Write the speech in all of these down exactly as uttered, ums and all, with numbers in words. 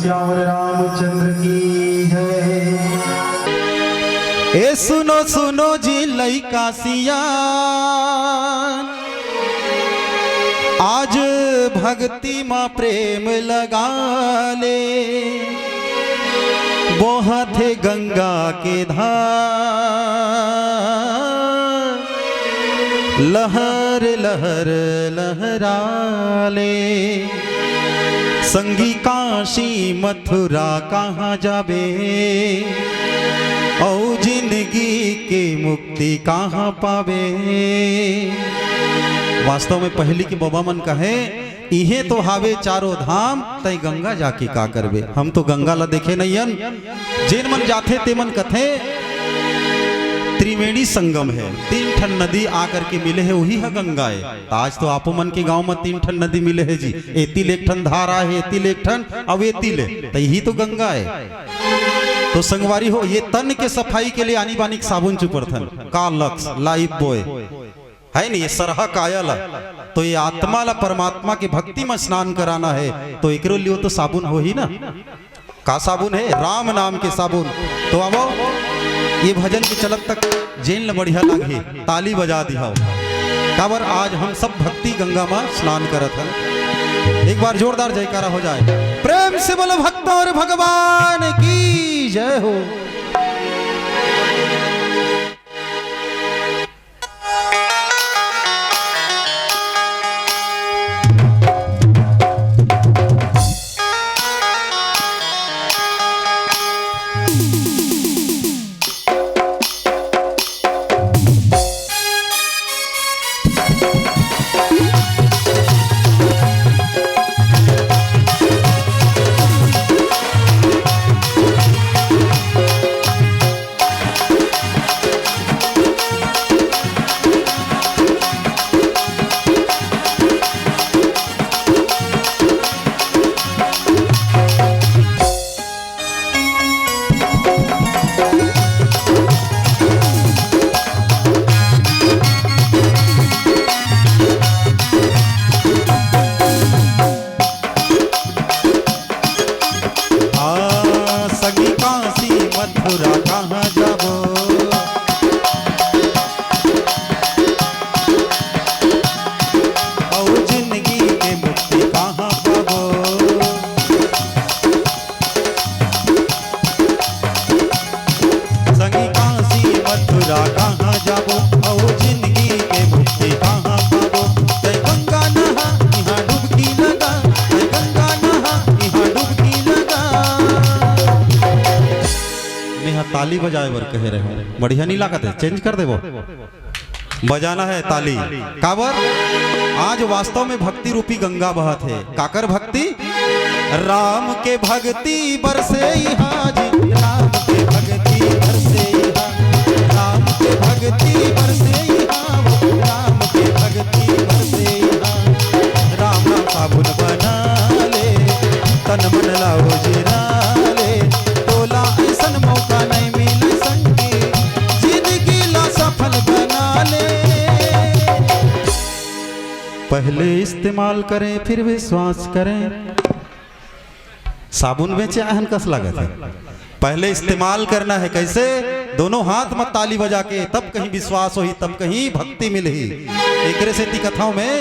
श्यावर रामचंद्र की जय। ए सुनो सुनो जी लइका सियान, आज भक्ति म प्रेम लगा ले, बोहत हे गंगा के धार, लहर लहर लहरा ले। संगी काशी मथुरा कहाँ जाबे, अउ जिंदगी के मुक्ति कहाँ पाबे। वास्तव में पहली के बबा मन कहे, इहे तो हावे चारों धाम, तै गंगा जाके का करबे? हम तो गंगा ला देखे नइयन। जेन मन जाथे ते मन कथे, त्रिवेणी संगम हे, तीन ठन नदी आकर के मिले हे, वही ह गंगा हे। त आज तो आपो मन के गांव म तीन ठन नदी मिले हे जी, एती ले एक ठन धार आए हे, एती ले एक ठन, अउ एती ले, त यही तो गंगा हे। तो संगवारी हो, ये तन के सफाई के लिए आनी बानी के साबुन चुपरथन, का लक्स, लाइफ बॉय, है नहीं, ये सरहा काया ला, तो ये आत्मा ला परमात्मा के भक्ति म स्नान कराना हे, तो एकरो लिए तो साबुन होही ना। का साबुन हे? राम नाम के साबुन। तो आवो, ये भजन के चलत तक जेन ल बढ़िया लागही, ताली बजा दिहाओ। काबर आज हम सब भक्ति गंगा म स्नान करत हन। एक बार जोरदार जयकारा हो जाए। प्रेम से बोलो भक्तों और भगवान की जय हो। आ, संगी काशी मथुरा कहाँ जाबो? अउ जिंदगी के मुक्ति कहाँ पाबो? संगी काशी मथुरा कहाँ जाबो? अउ जिंदगी के मुक्ति कहाँ पाबो? तै गंगा नहा, इहाँ डुबकी लगा, तै गंगा नहा, इहाँ डुबकी लगा। मेहा ताली बजाए बर कहे रहे, बढ़िया नहीं लागत हे, चेंज कर देबो। बजाना हे ताली। काबर? आज वास्तव में भक्ति रूपी गंगा बहत हे। काकर भक्ति? राम के भक्ति बरसे इहाँ जी, राम के भक्ति बरसे इहाँ, राम के भक्ति बरसे इहाँ, वो राम के भक्ति बरसे इहाँ। राम नाम साबुन बना ले, तन मन ला उजरा ले, तोला अइसन मौका नहीं मिले संगी, जिंदगी ला सफल बना ले। पहले इस्तेमाल करें, फिर विश्वास करें। साबुन बेचे आहन कस लागत हे। पहले इस्तेमाल करना हे, कैसे? दोनों हाथ म ताली बजा के, तब कहीं विश्वास होही, तब कहीं भक्ति मिलही। एकरे सेती कथंव में,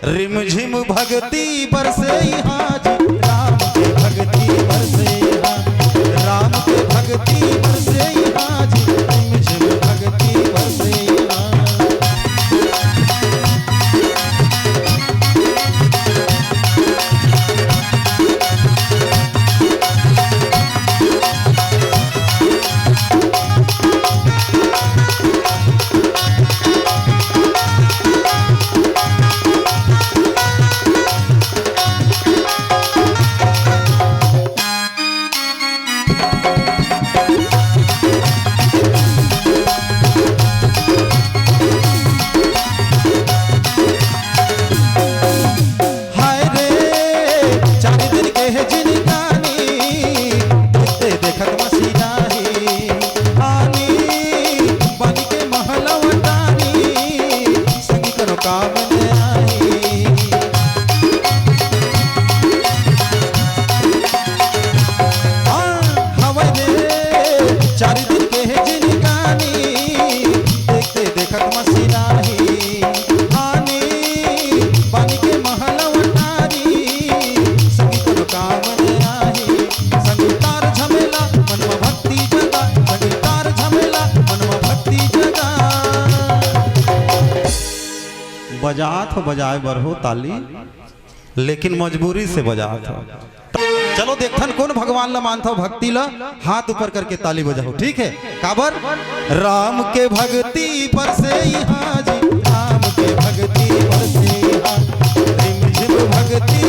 रिमझिम भक्ति बरसे इहाँ जी, राम के भक्ति बरसे इहाँ, राम के भक्ति बरसे इहाँ जी, रिमझिम भक्ति बरसे इहाँ। जात हो बजाए बर हो ताली, लेकिन मजबूरी से बजात हो। चलो देखथन कोन भगवान ला मानथव भक्ति ला, हाथ ऊपर करके ताली बजाओ, ठीक है? काबर? राम के भक्ति बरसे इहाँ जी, राम के भक्ति बरसे इहाँ, रिमझिम भक्ति